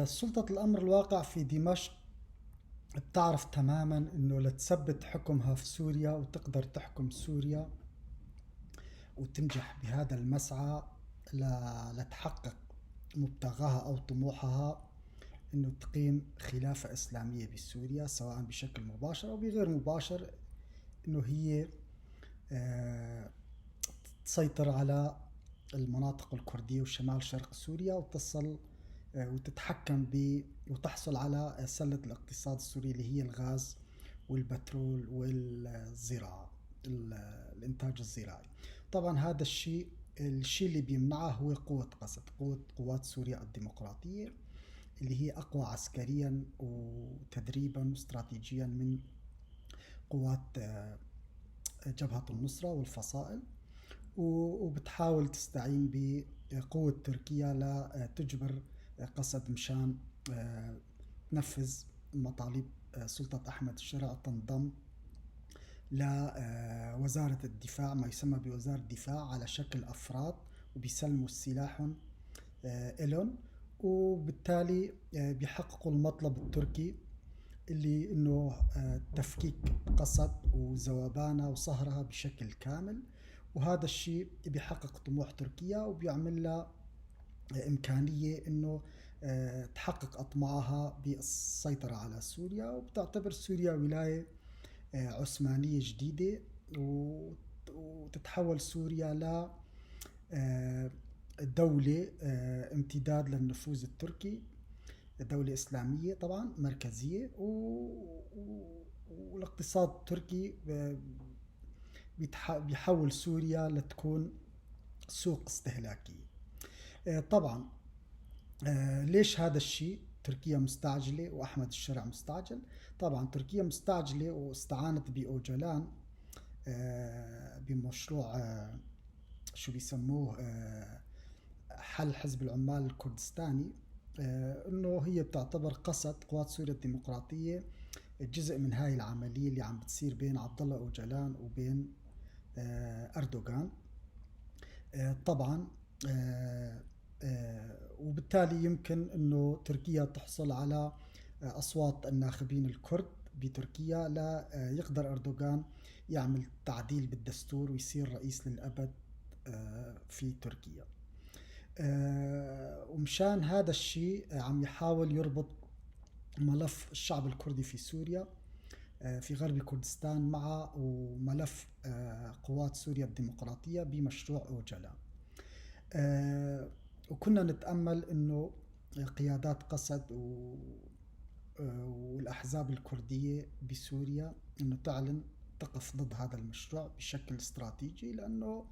سلطة الأمر الواقع في دمشق بتعرف تماما أنه لتثبت حكمها في سوريا وتقدر تحكم سوريا وتنجح بهذا المسعى لتحقق مبتغاها أو طموحها أنه تقيم خلافة إسلامية بسوريا، سواء بشكل مباشر أو بغير مباشر، أنه هي تسيطر على المناطق الكردية وشمال شرق سوريا وتصل وتتحكم ب وتحصل على سلة الاقتصاد السوري اللي هي الغاز والبترول والزراعة، الإنتاج الزراعي. طبعا هذا الشيء اللي بيمنعه هو قوة قسد، قوة قوات سوريا الديمقراطية اللي هي أقوى عسكريا وتدريبا واستراتيجيا من قوات جبهة النصرة والفصائل، وبتحاول تستعين بقوة تركيا لتجبر قسد مشان تنفذ مطالب سلطة أحمد الشرع وتنضم لوزارة الدفاع، ما يسمى بوزارة الدفاع، على شكل أفراد، وبيسلموا سلاحهم إلهم، وبالتالي بيحققوا المطلب التركي اللي إنه تفكيك قسد وذوبانها وصهرها بشكل كامل. وهذا الشيء بيحقق طموح تركيا وبيعمل لها إمكانية إنه تحقق أطماعها بالسيطرة على سوريا، وبتعتبر سوريا ولاية عثمانية جديدة، وتتحول سوريا ل دولة امتداد للنفوذ التركي، دولة إسلامية طبعا مركزية، والاقتصاد التركي بيحول سوريا لتكون سوق استهلاكية. طبعا ليش هذا الشيء تركيا مستعجلة وأحمد الشرع مستعجل؟ طبعا تركيا مستعجلة واستعانت بأوجلان بمشروع شو بيسموه حل حزب العمال الكردستاني، انه هي بتعتبر قسد قوات سوريا الديمقراطية جزء من هاي العملية اللي عم بتصير بين عبد الله أوجلان وبين أردوغان. طبعا وبالتالي يمكن انه تركيا تحصل على اصوات الناخبين الكرد بتركيا لا يقدر اردوغان يعمل تعديل بالدستور ويصير رئيس للابد في تركيا. ومشان هذا الشيء عم يحاول يربط ملف الشعب الكردي في سوريا في غرب كردستان مع وملف قوات سوريا الديمقراطية بمشروع أوجلان. وكنا نتأمل أنه قيادات قسد والأحزاب الكردية بسوريا أنه تعلن تقف ضد هذا المشروع بشكل استراتيجي، لأنه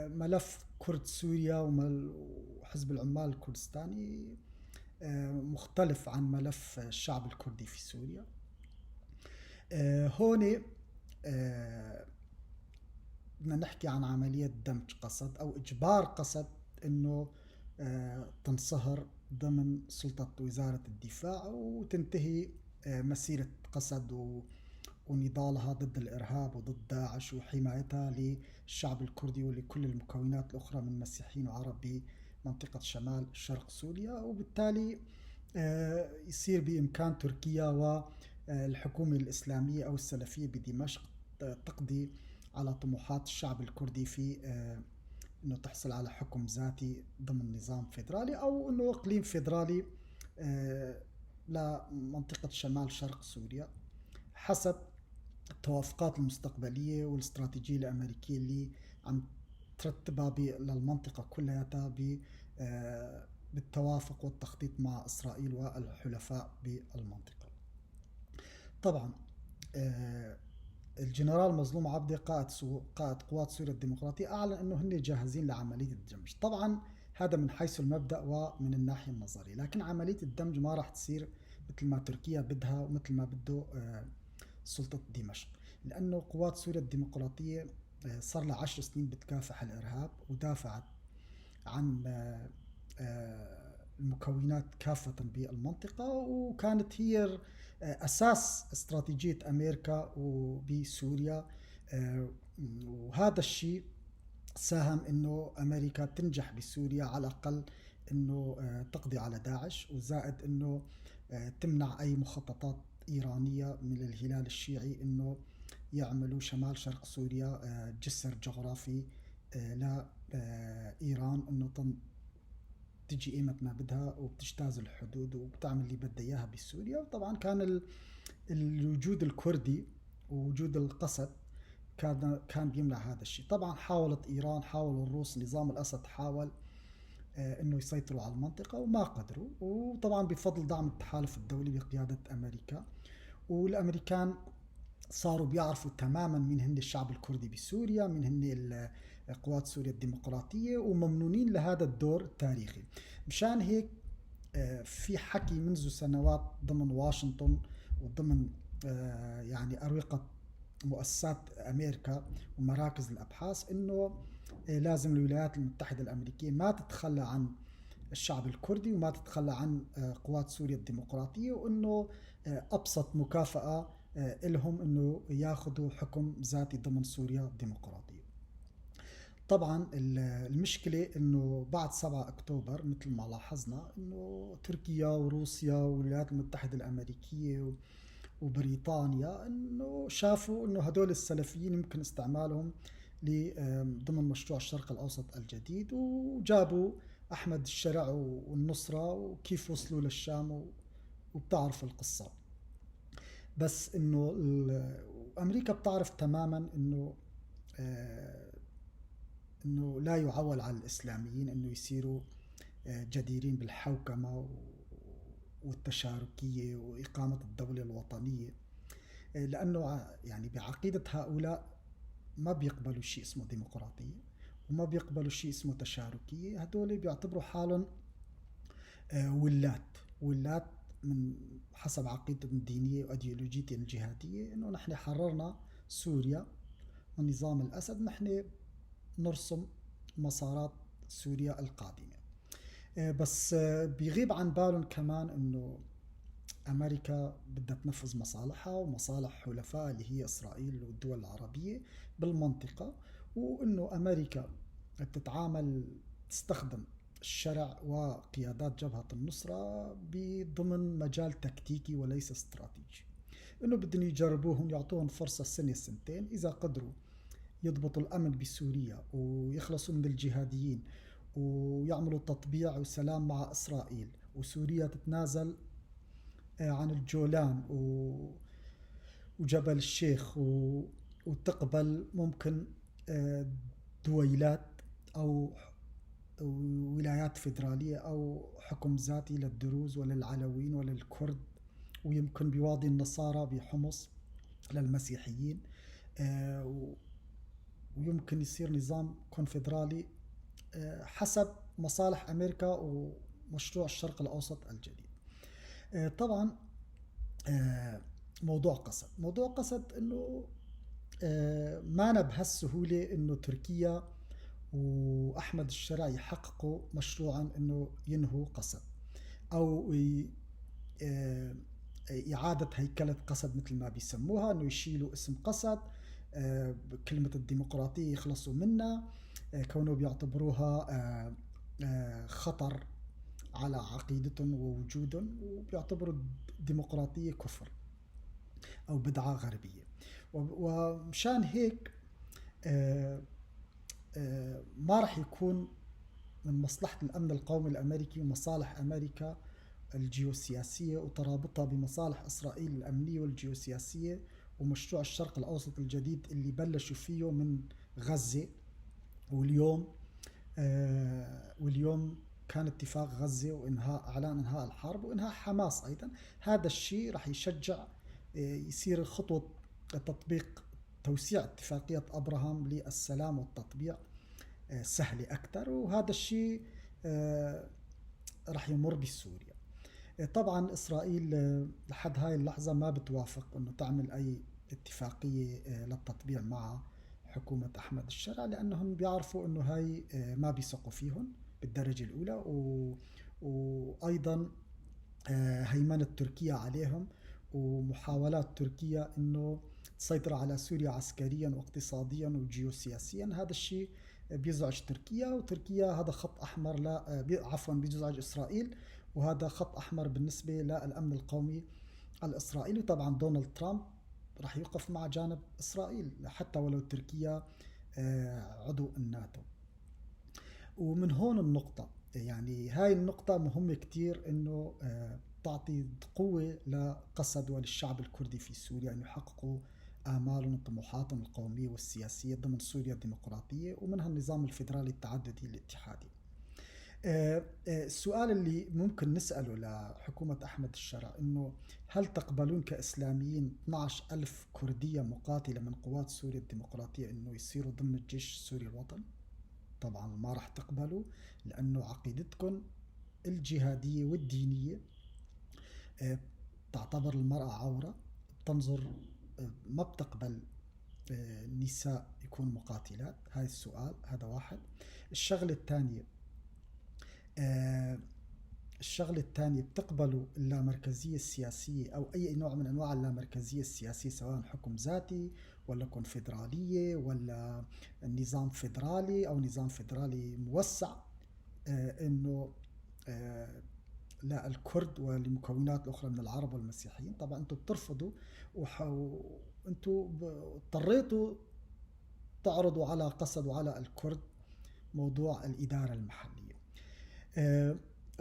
ملف كرد سوريا وحزب العمال الكردستاني مختلف عن ملف الشعب الكردي في سوريا. هون بدنا نحكي عن عملية دمج قسد أو إجبار قسد أنه تنصهر ضمن سلطة وزارة الدفاع وتنتهي مسيرة قسد ونضالها ضد الإرهاب وضد داعش وحمايتها للشعب الكردي ولكل المكونات الأخرى من مسيحيين وعرب بمنطقة شمال شرق سوريا. وبالتالي يصير بإمكان تركيا والحكومة الإسلامية أو السلفية بدمشق تقضي على طموحات الشعب الكردي في أنه تحصل على حكم ذاتي ضمن نظام فيدرالي أو أنه إقليم فيدرالي لمنطقة شمال شرق سوريا حسب التوافقات المستقبلية والاستراتيجية الأمريكية اللي عم ترتبها للمنطقة كلها بالتوافق والتخطيط مع إسرائيل والحلفاء بالمنطقة. طبعا الجنرال مظلوم عبدي قائد قوات سوريا الديمقراطية أعلن أنه هن جاهزين لعملية الدمج. طبعا هذا من حيث المبدأ ومن الناحية النظرية، لكن عملية الدمج ما راح تصير مثل ما تركيا بدها ومثل ما بده سلطة دمشق، لأنه قوات سوريا الديمقراطية صار لها 10 سنين بتكافح الإرهاب ودافعت عن المكونات كافة بالمنطقة، وكانت هي أساس استراتيجية أمريكا وبسوريا. وهذا الشيء ساهم أنه أمريكا تنجح بسوريا على الأقل انه تقضي على داعش، وزائد انه تمنع اي مخططات ايرانية من الهلال الشيعي انه يعملوا شمال شرق سوريا جسر جغرافي لايران انه تجي ايمت ما بدها وبتجتاز الحدود وبتعمل اللي بدها اياها بسوريا. طبعا كان الوجود الكردي ووجود القسد كان بيمنع هذا الشيء. طبعا حاولت ايران، حاولوا الروس، نظام الاسد حاول انه يسيطروا على المنطقة وما قدروا، وطبعا بفضل دعم التحالف الدولي بقيادة امريكا. والامريكان صاروا بيعرفوا تماما مين هن الشعب الكردي بسوريا، مين هن قوات سوريا الديمقراطية، وممنونين لهذا الدور التاريخي. مشان هيك في حكي منذ سنوات ضمن واشنطن وضمن يعني أروقة مؤسسات أمريكا ومراكز الأبحاث إنه لازم الولايات المتحدة الأمريكية ما تتخلى عن الشعب الكردي وما تتخلى عن قوات سوريا الديمقراطية، وإنه أبسط مكافأة لهم إنه ياخذوا حكم ذاتي ضمن سوريا الديمقراطية. طبعا المشكلة انه بعد 7 اكتوبر مثل ما لاحظنا انه تركيا وروسيا والولايات المتحدة الامريكية وبريطانيا انه شافوا انه هدول السلفيين يمكن استعمالهم ضمن مشروع الشرق الاوسط الجديد، وجابوا احمد الشرع والنصرة وكيف وصلوا للشام وبتعرفوا القصة. بس انه امريكا بتعرف تماما انه انه لا يعول على الاسلاميين انه يصيروا جديرين بالحوكمه والتشاركيه واقامه الدولة الوطنية، لانه يعني بعقيدة هؤلاء ما بيقبلوا شيء اسمه ديمقراطية وما بيقبلوا شيء اسمه تشاركيه. هدول بيعتبروا حالهم ولات من حسب عقيدتهم الدينية وايديولوجيتهم الجهادية، انه نحن حررنا سوريا من نظام الاسد، نحن نرسم مسارات سوريا القادمة. بس بيغيب عن بالهم كمان انه امريكا بدها تنفذ مصالحها ومصالح حلفائها اللي هي اسرائيل والدول العربية بالمنطقة، وانه امريكا بتتعامل تستخدم الشرع وقيادات جبهة النصرة بضمن مجال تكتيكي وليس استراتيجي، انه بدهم يجربوهم يعطوهم فرصة سنة سنتين، اذا قدروا يضبطوا الأمن بسوريا ويخلصوا من الجهاديين ويعملوا تطبيع وسلام مع إسرائيل، وسوريا تتنازل عن الجولان وجبل الشيخ وتقبل ممكن دويلات أو ولايات فيدرالية أو حكم ذاتي للدروز وللعلويين وللكرد، ويمكن بوادي النصارى بحمص للمسيحيين، ويمكن يصير نظام كونفدرالي حسب مصالح أمريكا ومشروع الشرق الأوسط الجديد. طبعا موضوع قسد، موضوع قسد انه ما بهالسهولة انه تركيا واحمد الشرع يحققوا مشروعا انه ينهوا قسد او اعادة هيكلة قسد مثل ما بيسموها، انه يشيلوا اسم قسد، كلمة الديمقراطية يخلصوا منها، كونه بيعتبروها خطر على عقيدتهم ووجودهم، وبيعتبروا الديمقراطية كفر أو بدعة غربية. ومشان هيك ما رح يكون من مصلحة الأمن القومي الأمريكي ومصالح أمريكا الجيوسياسية وترابطها بمصالح إسرائيل الأمنية والجيوسياسية ومشروع الشرق الأوسط الجديد اللي بلشوا فيه من غزة. واليوم كان اتفاق غزة وإنهاء إعلان إنهاء الحرب وإنهاء حماس أيضا. هذا الشيء رح يشجع يصير خطوة تطبيق توسيع اتفاقية أبراهام للسلام والتطبيع سهلة أكثر، وهذا الشيء رح يمر بسوريا. طبعا إسرائيل لحد هاي اللحظة ما بتوافق أنه تعمل أي اتفاقية للتطبيع مع حكومة أحمد الشرع، لأنهم بيعرفوا أنه هاي ما بيثقوا فيهم بالدرجة الأولى، وأيضا هيمنة تركيا عليهم ومحاولات تركيا أنه تسيطر على سوريا عسكريا واقتصاديا وجيوسياسيا، هذا الشيء بيزعج تركيا، وتركيا هذا خط أحمر، لا عفوا بيزعج إسرائيل، وهذا خط أحمر بالنسبة للأمن القومي الإسرائيلي. طبعا دونالد ترامب راح يقف مع جانب إسرائيل حتى ولو تركيا عضو الناتو. ومن هون النقطة، يعني هاي النقطة مهمة كتير، إنه تعطي قوة لقسد وللشعب الكردي في سوريا أن يحققوا آمالهم وطموحاتهم القومية والسياسية ضمن سوريا الديمقراطية، ومنها النظام الفيدرالي التعددي الاتحادي. السؤال اللي ممكن نسأله لحكومة أحمد الشرع إنه هل تقبلون كإسلاميين 12 ألف كردية مقاتلة من قوات سوريا الديمقراطية إنه يصيروا ضمن الجيش السوري الوطني؟ طبعا ما راح تقبلوا، لأنه عقيدتكم الجهادية والدينية تعتبر المرأة عورة، بتنظر ما بتقبل النساء يكون مقاتلات. هاي السؤال هذا واحد. الشغلة الثانية، بتقبلوا اللامركزية السياسية أو أي نوع من أنواع اللامركزية السياسية، سواء حكم ذاتي ولا كونفدرالية ولا نظام فيدرالي أو نظام فيدرالي موسع، إنه لا الكرد والمكونات الأخرى من العرب والمسيحيين؟ طبعا أنتم بترفضوا، وأنتم اضطريتوا تعرضوا على قسد وعلى الكرد موضوع الإدارة المحلية.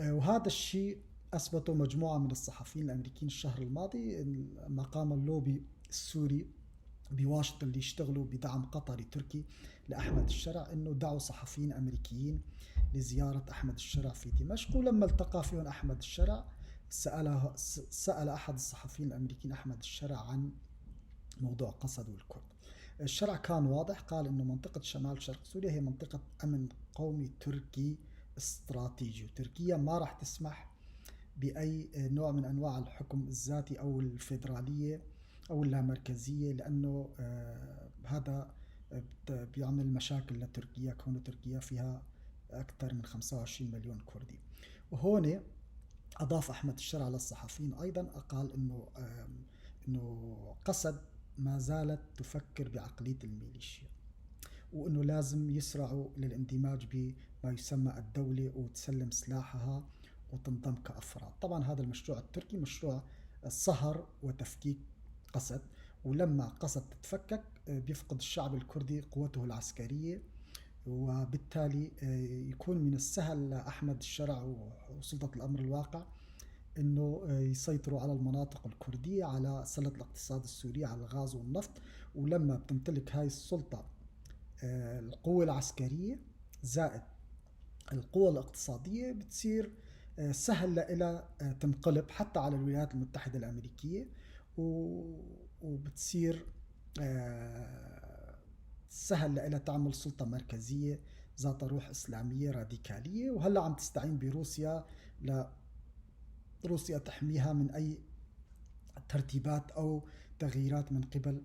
وهذا الشيء أثبته مجموعة من الصحفيين الأمريكيين الشهر الماضي لما قام اللوبي السوري بواشنطن اللي يشتغلوا بدعم قطري تركي لأحمد الشرع، أنه دعوا صحفيين أمريكيين لزيارة أحمد الشرع في دمشق. ولما التقى فيهم أحمد الشرع سأل أحد الصحفيين الأمريكيين أحمد الشرع عن موضوع قسد والكرد. الشرع كان واضح، قال أنه منطقة شمال شرق سوريا هي منطقة أمن قومي تركي استراتيجي، وتركيا ما راح تسمح بأي نوع من أنواع الحكم الذاتي أو الفيدرالية أو اللامركزية، لأنه هذا بيعمل مشاكل لتركيا، كون تركيا فيها أكثر من 25 مليون كردي. وهون أضاف أحمد الشرع للصحفيين أيضا، قال إنه قسد ما زالت تفكر بعقلية الميليشيا، وإنه لازم يسرعوا للاندماج بما يسمى الدولة وتسلم سلاحها وتنضم كأفراد. طبعا هذا المشروع التركي مشروع الصهر وتفكيك قسد، ولما قسد تتفكك بيفقد الشعب الكردي قوته العسكرية، وبالتالي يكون من السهل لأحمد الشرع وسلطة الأمر الواقع أنه يسيطروا على المناطق الكردية، على سلة الاقتصاد السوري، على الغاز والنفط. ولما بتمتلك هاي السلطة القوة العسكرية زائد القوة الاقتصادية، بتصير سهل لها تنقلب حتى على الولايات المتحدة الأمريكية، وبتصير سهل لها تعمل سلطة مركزية ذات روح إسلامية راديكالية. وهلا عم تستعين بروسيا، روسيا تحميها من أي ترتيبات أو تغييرات من قبل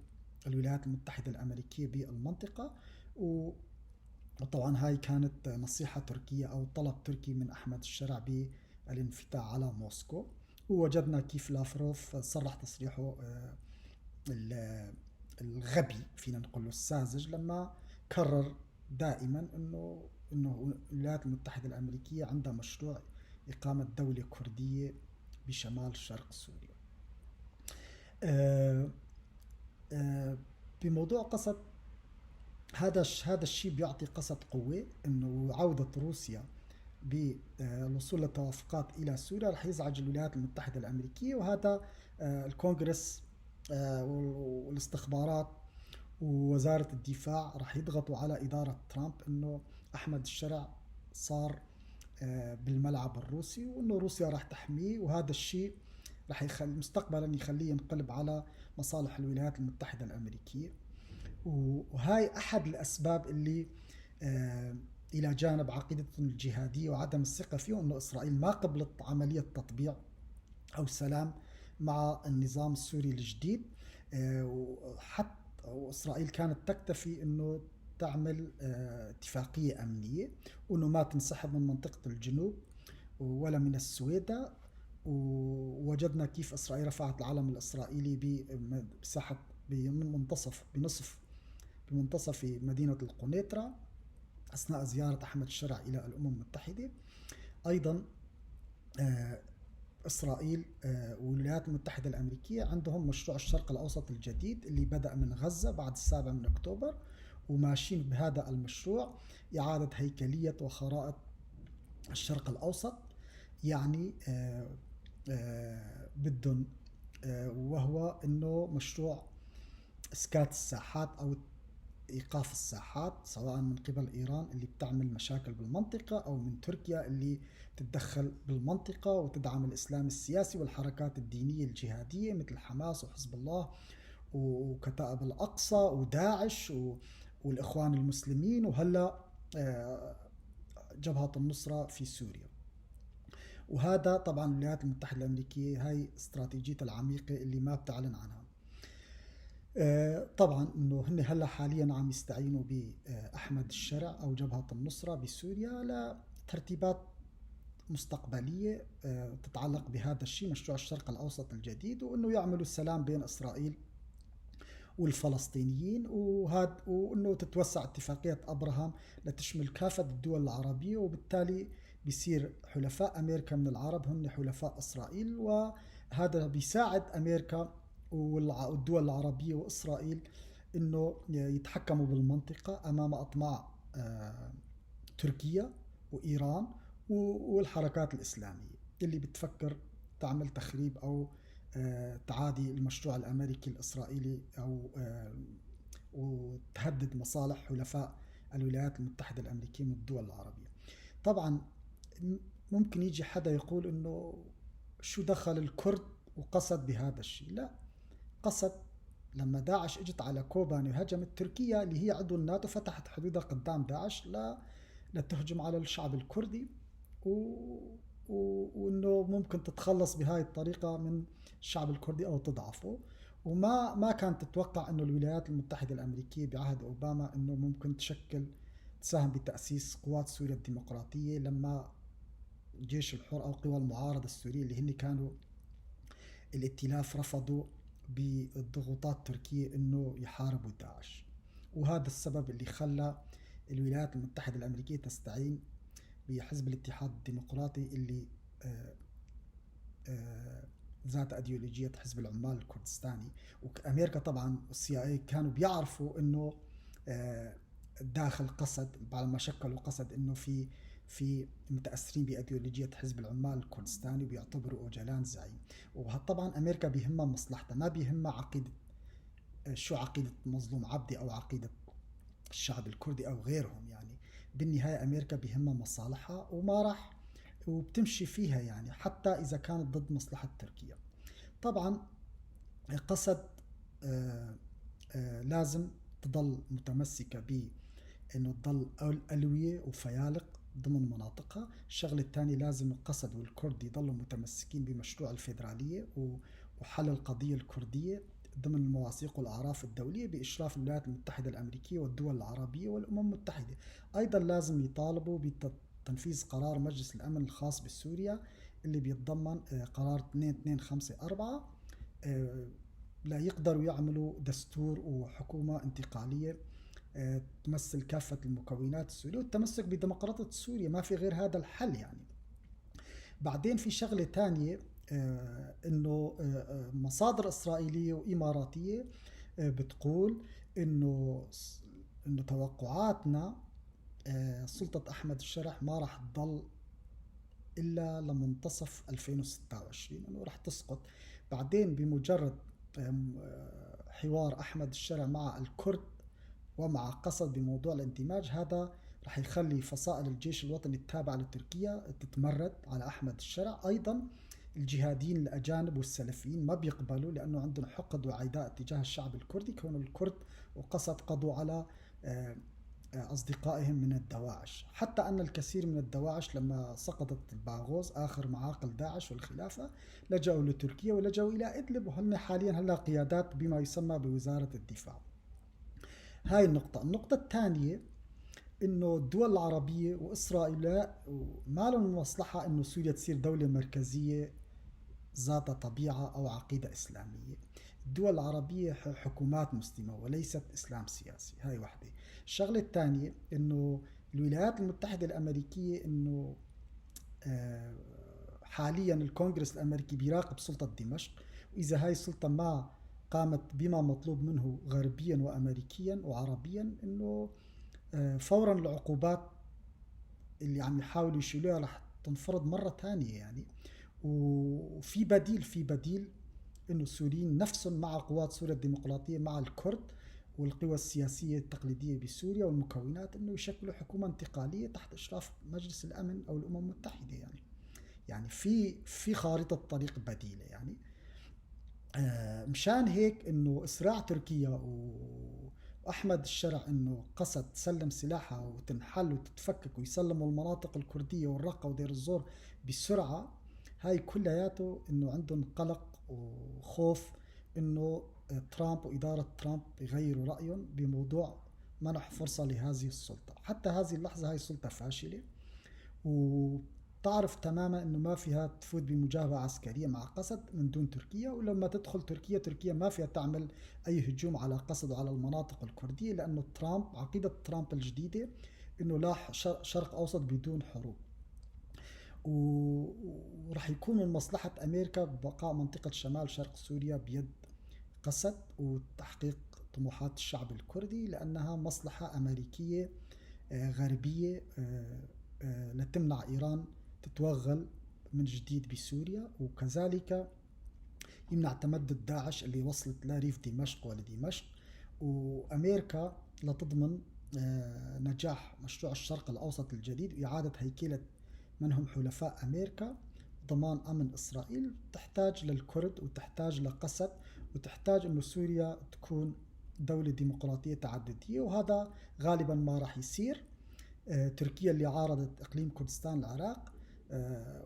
الولايات المتحدة الأمريكية بالمنطقة. وطبعا هاي كانت نصيحة تركية أو طلب تركي من أحمد الشرع بالانفتاح على موسكو. ووجدنا كيف لافروف صرح تصريحه الغبي، فينا نقول الساذج، لما كرر دائما انه الولايات المتحدة الامريكية عندها مشروع اقامه دولة كرديه بشمال شرق سوريا. بموضوع قسد، هذا الشيء بيعطي قسد قوة، انه عوده روسيا بالوصول لتوافقات الى سوريا رح يزعج الولايات المتحدة الامريكية، وهذا الكونغرس والاستخبارات ووزارة الدفاع رح يضغطوا على إدارة ترامب أنه أحمد الشرع صار بالملعب الروسي، وأنه روسيا رح تحميه، وهذا الشيء رح يخلي مستقبلا يخليه ينقلب على مصالح الولايات المتحدة الأمريكية. وهاي أحد الأسباب اللي إلى جانب عقيدتهم الجهادية وعدم الثقة فيه، أنه إسرائيل ما قبلت عملية تطبيع أو سلام مع النظام السوري الجديد، وحتى وإسرائيل كانت تكتفي أنه تعمل اتفاقية أمنية وأنه ما تنسحب من منطقة الجنوب ولا من السويدة. ووجدنا كيف إسرائيل رفعت العلم الإسرائيلي بساحة بمنتصف بنصف بمنتصف مدينة القنيطرة. أثناء زيارة أحمد الشرع إلى الأمم المتحدة. أيضا إسرائيل والولايات المتحدة الأمريكية عندهم مشروع الشرق الأوسط الجديد اللي بدأ من غزة بعد 7 من أكتوبر، وماشيين بهذا المشروع إعادة هيكلية وخرائط الشرق الأوسط. يعني بدهم وهو إنه مشروع إسكات الساحات أو إيقاف الساحات، سواء من قبل إيران اللي بتعمل مشاكل بالمنطقة أو من تركيا اللي تتدخل بالمنطقة وتدعم الإسلام السياسي والحركات الدينية الجهادية مثل حماس وحزب الله وكتائب الأقصى وداعش والإخوان المسلمين، وهلا جبهة النصرة في سوريا. وهذا طبعا الولايات المتحدة الأمريكية هاي استراتيجيتها العميقة اللي ما بتعلن عنها. طبعا انه هن هلا حاليا عم يستعينوا باحمد الشرع او جبهة النصرة بسوريا لترتيبات مستقبلية تتعلق بهذا الشيء، مشروع الشرق الاوسط الجديد، وانه يعملوا السلام بين اسرائيل والفلسطينيين، وهذا وانه تتوسع اتفاقية ابراهام لتشمل كافة الدول العربية، وبالتالي بيصير حلفاء امريكا من العرب هن حلفاء اسرائيل، وهذا بيساعد امريكا والدول العربية وإسرائيل إنه يتحكموا بالمنطقة أمام أطماع تركيا وإيران والحركات الإسلامية اللي بتفكر تعمل تخريب أو تعادي المشروع الأمريكي الإسرائيلي أو وتهدد مصالح حلفاء الولايات المتحدة الأمريكية من الدول العربية. طبعا ممكن يجي حدا يقول إنه شو دخل الكرد وقصد بهذا الشيء؟ لا، قصد لما داعش اجت على كوباني وهجمت تركيا اللي هي عضو الناتو، فتحت حدودها قدام داعش لتهجم على الشعب الكردي، وانه ممكن تتخلص بهاي الطريقة من الشعب الكردي او تضعفه. وما ما كانت تتوقع انه الولايات المتحدة الامريكية بعهد اوباما انه ممكن تساهم بتأسيس قوات سوريا الديمقراطية لما الجيش الحر او قوى المعارضة السورية اللي هن كانوا الائتلاف رفضوا بالضغوطات التركية انه يحاربوا داعش. وهذا السبب اللي خلى الولايات المتحدة الأمريكية تستعين بحزب الاتحاد الديمقراطي اللي ذات أيديولوجية حزب العمال الكردستاني. وأمريكا طبعا والسي اي كانوا بيعرفوا انه داخل قسد بعد ما شكلوا قسد انه في متأثرين بأيديولوجية حزب العمال الكردستاني وبيعتبروا أوجلان زعيم. وطبعا أمريكا بيهمها مصلحتها، ما بيهمها عقيدة، شو عقيدة مظلوم عبدي أو عقيدة الشعب الكردي أو غيرهم. يعني بالنهاية أمريكا بيهمها مصالحها وما راح وبتمشي فيها، يعني حتى إذا كانت ضد مصلحة تركيا. طبعا قسد لازم تضل متمسكة بأنه تضل ألوية وفيالق ضمن مناطقها. الشغلة الثانية لازم القسد والكرد يضلوا متمسكين بمشروع الفيدرالية وحل القضية الكردية ضمن المواثيق والأعراف الدولية بإشراف الولايات المتحدة الأمريكية والدول العربية والأمم المتحدة. أيضا لازم يطالبوا بتنفيذ قرار مجلس الأمن الخاص بسوريا اللي بيتضمن قرار 2254، لا يقدروا يعملوا دستور وحكومة انتقالية تمثل كافة المكونات السورية والتمسك بديمقراطية سوريا، ما في غير هذا الحل يعني. بعدين في شغلة تانية، انه مصادر اسرائيلية واماراتية بتقول انه توقعاتنا سلطة احمد الشرع ما راح تضل الا لمنتصف 2026، انه راح تسقط. بعدين بمجرد حوار احمد الشرع مع الكرد ومع قسد بموضوع الاندماج، هذا رح يخلي فصائل الجيش الوطني التابع لتركيا تتمرد على احمد الشرع. ايضا الجهاديين الاجانب والسلفيين ما بيقبلوا، لانه عندهم حقد وعداء تجاه الشعب الكردي، كون الكرد وقسد قضوا على اصدقائهم من الدواعش. حتى ان الكثير من الدواعش لما سقطت الباغوز اخر معاقل داعش والخلافة لجأوا لتركيا ولجأوا الى ادلب، وهن حاليا هلا قيادات بما يسمى بوزارة الدفاع. هاي النقطة. النقطة الثانية انه الدول العربية واسرائيل ما لهم مصلحة انه سوريا تصير دولة مركزية ذات طبيعة او عقيدة اسلامية. الدول العربية حكومات مسلمة وليست اسلام سياسي، هاي وحدة. الشغلة الثانية انه الولايات المتحدة الأمريكية إنه حاليا الكونغرس الأمريكي بيراقب سلطة دمشق، وإذا هاي السلطة ما قامت بما مطلوب منه غربيا وأمريكيا وعربيا، إنه فورا العقوبات اللي عم يحاولوا يشيلوها رح تنفرض مرة ثانية يعني. وفي بديل، في بديل إنه السوريين نفسهم مع قوات سوريا الديمقراطية، مع الكرد والقوى السياسية التقليدية بسوريا والمكونات، إنه يشكلوا حكومة انتقالية تحت إشراف مجلس الأمن أو الأمم المتحدة يعني. يعني في خارطة طريق بديلة يعني. مشان هيك إنه إسراع تركيا وأحمد الشرع إنه قسد تسلم سلاحها وتنحل وتتفكك ويسلموا المناطق الكردية والرقة ودير الزور بسرعة، هاي كلياته إنه عندهم قلق وخوف إنه ترامب وإدارة ترامب يغيروا رأيهم بموضوع منح فرصة لهذه السلطة. حتى هذه اللحظة هاي السلطة فاشلة، وتعرف تماما إنه ما فيها تفوت بمجابهة عسكرية مع قسد من دون تركيا، ولما تدخل تركيا، تركيا ما فيها تعمل أي هجوم على قسد وعلى المناطق الكردية، لأنه ترامب عقيدة ترامب الجديدة إنه لا شرق أوسط بدون حروب، ورح يكون من مصلحة أمريكا بقاء منطقة شمال شرق سوريا بيد قسد وتحقيق طموحات الشعب الكردي، لأنها مصلحة أمريكية غربية لتمنع إيران تتوغل من جديد بسوريا، وكذلك يمنع تمدد داعش اللي وصلت لريف دمشق ولدمشق. وأمريكا لتضمن نجاح مشروع الشرق الأوسط الجديد وإعادة هيكلة من هم حلفاء أمريكا، ضمان أمن إسرائيل، تحتاج للكرد وتحتاج لقسد وتحتاج أنه سوريا تكون دولة ديمقراطية تعددية، وهذا غالبا ما راح يصير. تركيا اللي عارضت إقليم كردستان العراق،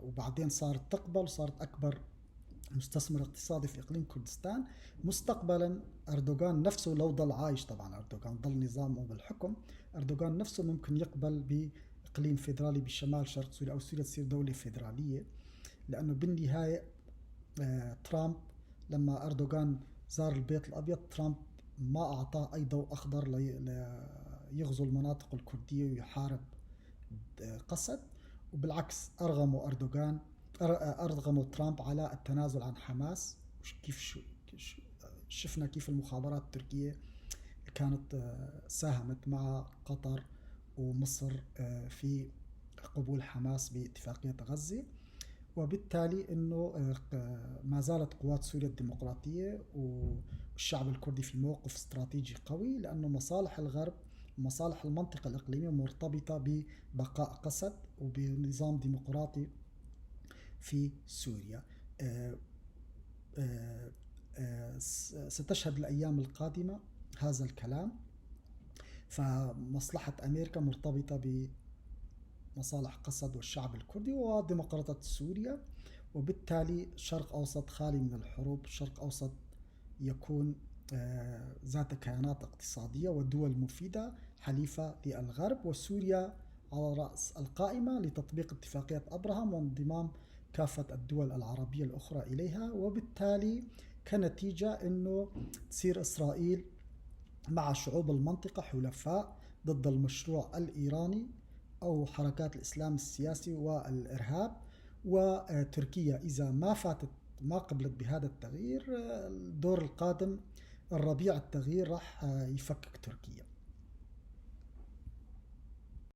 وبعدين صارت تقبل وصارت أكبر مستثمر اقتصادي في إقليم كردستان. مستقبلا أردوغان نفسه لو ضل عايش، طبعا أردوغان ضل نظامه بالحكم، أردوغان نفسه ممكن يقبل بإقليم فيدرالي بشمال شرق سوريا أو سوريا تصير دولة فيدرالية، لأنه بالنهاية ترامب لما أردوغان زار البيت الأبيض ترامب ما أعطاه أي ضوء أخضر ليغزو المناطق الكردية ويحارب قسد، وبالعكس أرغموا أردوغان، أرغموا ترامب على التنازل عن حماس. كيف شفنا كيف المخابرات التركية كانت ساهمت مع قطر ومصر في قبول حماس باتفاقية غزة، وبالتالي انه ما زالت قوات سوريا الديمقراطية والشعب الكردي في موقف استراتيجي قوي، لأنه مصالح الغرب ومصالح المنطقة الإقليمية مرتبطة ببقاء قسد وبنظام ديمقراطي في سوريا. ستشهد الأيام القادمة هذا الكلام، فمصلحة أمريكا مرتبطة بمصالح قسد والشعب الكردي وديمقراطية سوريا، وبالتالي شرق أوسط خالي من الحروب، شرق أوسط يكون ذات كيانات اقتصادية ودول مفيدة حليفة للغرب، وسوريا على رأس القائمة لتطبيق اتفاقية أبراهام وانضمام كافة الدول العربية الأخرى إليها، وبالتالي كنتيجة أنه تصير إسرائيل مع شعوب المنطقة حلفاء ضد المشروع الإيراني أو حركات الإسلام السياسي والإرهاب. وتركيا إذا ما فاتت ما قبلت بهذا التغيير، الدور القادم الربيع التغيير راح يفكك تركيا.